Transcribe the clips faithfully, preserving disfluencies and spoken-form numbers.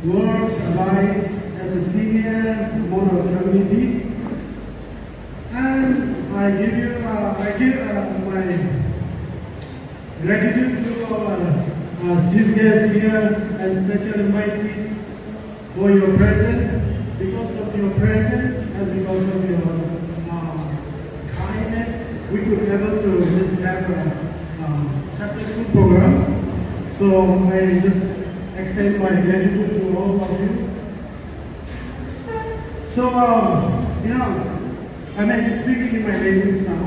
Works allies as a senior among our community. And I give you, uh, I give, uh, my gratitude to our, uh, chief guests here and special invitees for your presence. Because of your presence and because of your, uh, kindness, we could able to just have a, uh, successful program. So I just extend my gratitude to all of you. So, uh, you know, I may be speaking in my language now,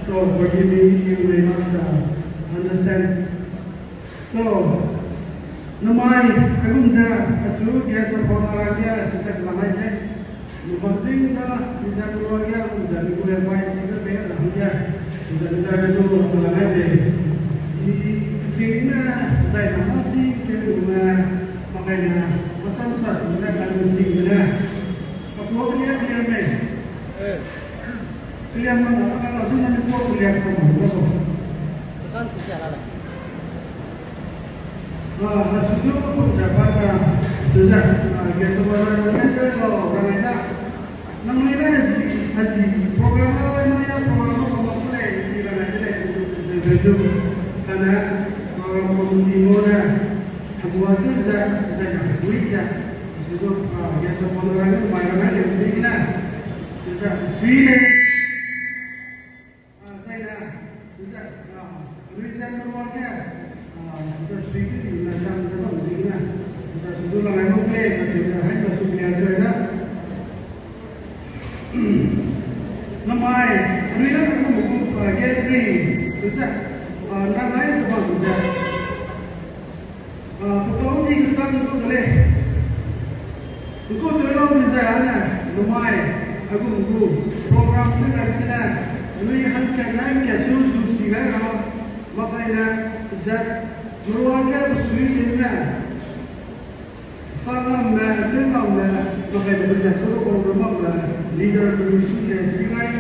so forgive me if you may not, uh, understand. So, namai, aigum ze, asu, guest of honor ge, asu ze, namai te. Nubak zing da, nizan lua ge, nizan lua ge, bai si ze, be, alam ge, nizan lua ge, nizan lua ge, nizan lua ge, zing ne, zai na ma si, ke lu ne, makai ne, masam sa si ne, kan si ne. Atua keliak keliak mei. Keliak ma na, na, na, suna ni kua keliak sa ma, na ko. Kan si sia la le. Ah, na sudu ko pun ja pa na, suja, ah, ge sa ma na, na, na, na, na, na, na. Nang ni na, asi, asi, program na, na, na, program na, program na, le, ni na, na, le, ni na, na, na, kana, program committee mo na, atua tu ja, ja, na, wi ja. Sudu, ah, ge sa ma na, na, na, na, le, si na. Suja, sui le. Ah, zai na, suja, ah, reason number one ge, ah, suja sui ke di na sang de bam zi na, suja sudu la ngai mo kele, na suja hai na su kele zai na. Namai, anui na na mo gu, ah, gathering, suja, ah, na ngai su bam ze. Ah, pekau ni kesang tu de lei. Nku tew lau ni zai ane, namai, aigum gu, program tew gai tene, anui hangkat na hangkat su zu si gai ra, makai ne, zat, merua ge besui tene, sangam me, tew ngam me, makai ne bezat su rau bam me, leader pe lu su le si gai,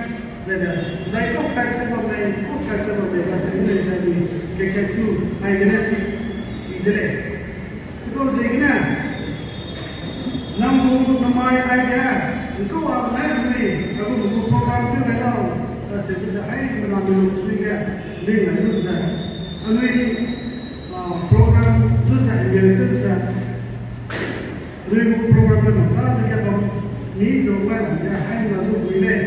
zai ne, zai kau pat se bam lei, kau pat se bam lei, ba se lu lei zai ni, ke ke su, ai gene si, si de lei. Chipau ziegene, nang gu namai aige, nkau a ne anui, aigum gu program tew gai lau, kaseube ze haimena mi lungsui ge, ling ai lu ze, anui, ah, program zu ze, email tew ze, anui gu program ge nang ka ge bam, mi zau gai lam ge, haimena zu bui lei.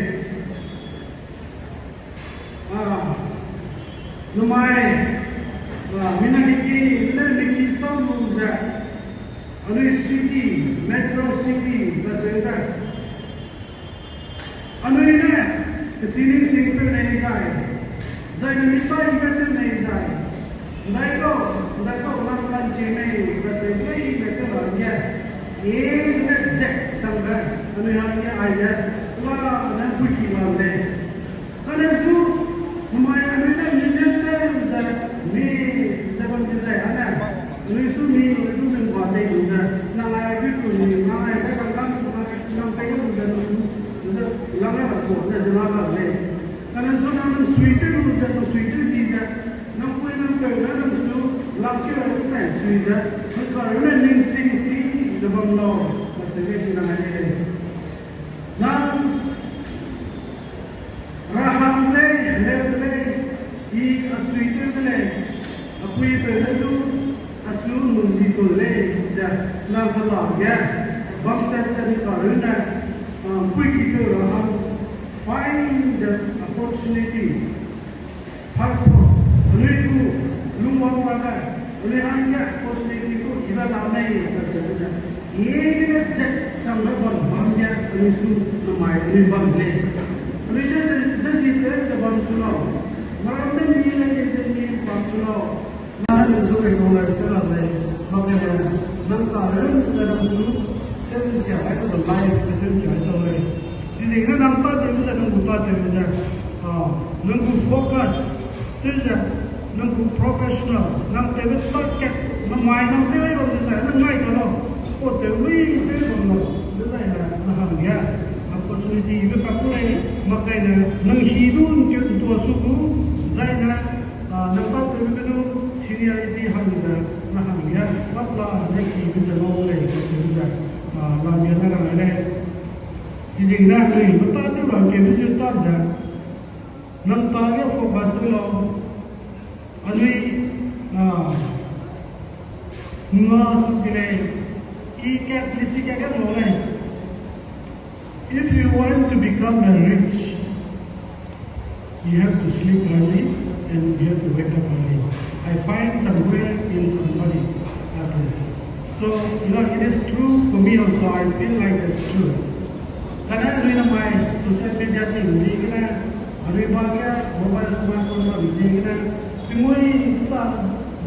Ah, namai, ah, mina keki, ne miki sam lu ze, anui city, metro city, kaseube. Anui ne, kesining sing peu nei zai, zai ne mi tai be peu nei zai, ndai kau, ndai kau nang kan si mei, kaseube lei be peu ra ge, e ne zek sangbe, anui hangge aige, la ne puiki lam lei. Kane su, namai anui ne mi ne tew ze, mi ze bam di zai ane. Anui su mi, anui du mi ba tei lu ze, nang ai bi tu mi, nang ai be rangkâng, nang ai, nang pei lu ze nang su, ze, lang ai ra tuâ ne ze la la lei. Kane su nang nang sui tew lu ze, nang sui tew di ze, nang pui nang peu ne nang su, lang keu ra sai sui ze, nang ka ru ne ning sing si, ze bam lau, ba se ge di nang ai lei. Nang Rahang lei, leu de lei, i a sui tew de lei, a pui peu ne du, a su nung di tu lei, ze, nang kela ge, bam tat ze ni ka runne, a, pui ki peu ra hang, find the opportunity. Purpose, anui gu lungwang rabe, anui hangge opportunity gu ibe la mei, kaseube ze. Iegene zek sangbe bam bam ge, anui su namai anui bam lei. Anui de, de, de zi tew ze bam su lau. Meramme mi lei ge ze mi bam su lau. Na anui su rei nung lai se la lei. Mak ge, nang ka ren ze nang su, tew sia ai tau lei, tew sia ai tau lei. Chizegene nang tâtewbe ze, nang gu tâtewbe ze, a, nang gu focus, tew ze, nang gu professional, nang tewbe target, namai nang tew ai bam ze zai, nang ngai ka lau, kau tew mei tew bam lau, dezaine nang hangge, opportunity be pa ku lei, mak kai ne, nang hi du ntua su gu, zaine, a, nang tâtewbe du seniority hang ze, nang hangge, pat la ne hibe ze lau lei, kaseube ze. Ziegene anui meta tew ra kebe zu ta ze, nang ta ge focus tew lau. Anui, a, nga su ke lei, i kat, lisi kat kat lau lei. If you want to become a rich, you have to sleep early and you have to wake up early. I find somewhere in somebody, uh, place. So, you know, it is true for me also. I feel like it's true. Kane anui namai social media ting ziegene, anui ba ge mobile smartphone ba ziegene, pingui ta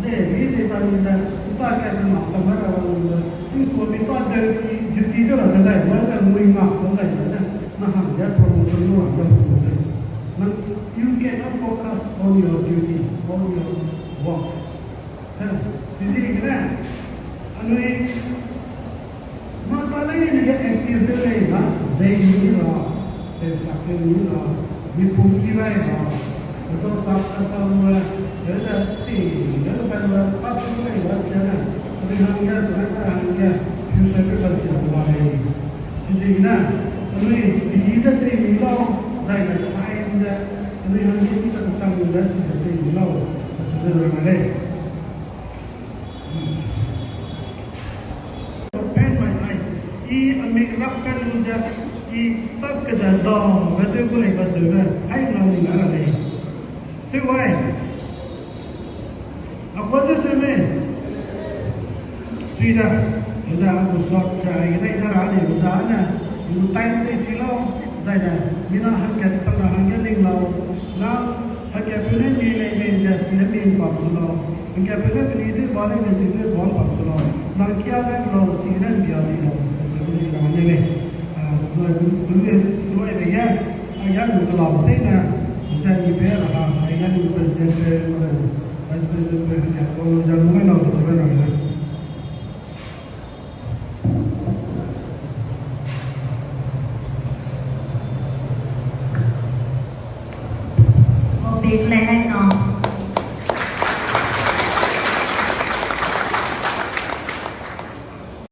ze, ri ze ta ni ze, ta ka te mak sa ba ra ba lu ze, ting so mi ta de duty de ra de dai, ba de mui mak ba dai de, na hangge promotion lu ra de lu de. Na, you cannot focus on your duty, on your work. He, chiziegene, anui, mâ ta leine ge active tew lei na, zei ni ra, tewsak tew ni ra, mipum ki rai ra, hezau sak sa sa lu e, heze si, heze pai lu e, pa chu lei ra si ne, anui hangge, sa ne ka hangge, future ge pa si ra lei. Chiziegene, anui, peki ze tei ni lau, zai ne time ze, anui hangge ki ta kesang lu ze, chize tei ni lau, acheu ze rang lei. Open my eyes. I amik rak pen lu ze, i tak keda da, be tew gu lei kacheube, hai nang ni la ra lei. Seu wai. Akua ze seu mei. Sui da. Eda aku sap ze ai gene da ra lei zane. Lu time tei si lau. Zai da. Mina hangkat sang ra hangge ling lau. Na hangkatpeu ne mi lei mei ze si ne mi bam su lau. Hangkatpeu ne peli de ba lei mei si de ba bam su lau. Nang kia gai lau si ne bia di lau. Seu mei ra ne lei. Topic lei hai na,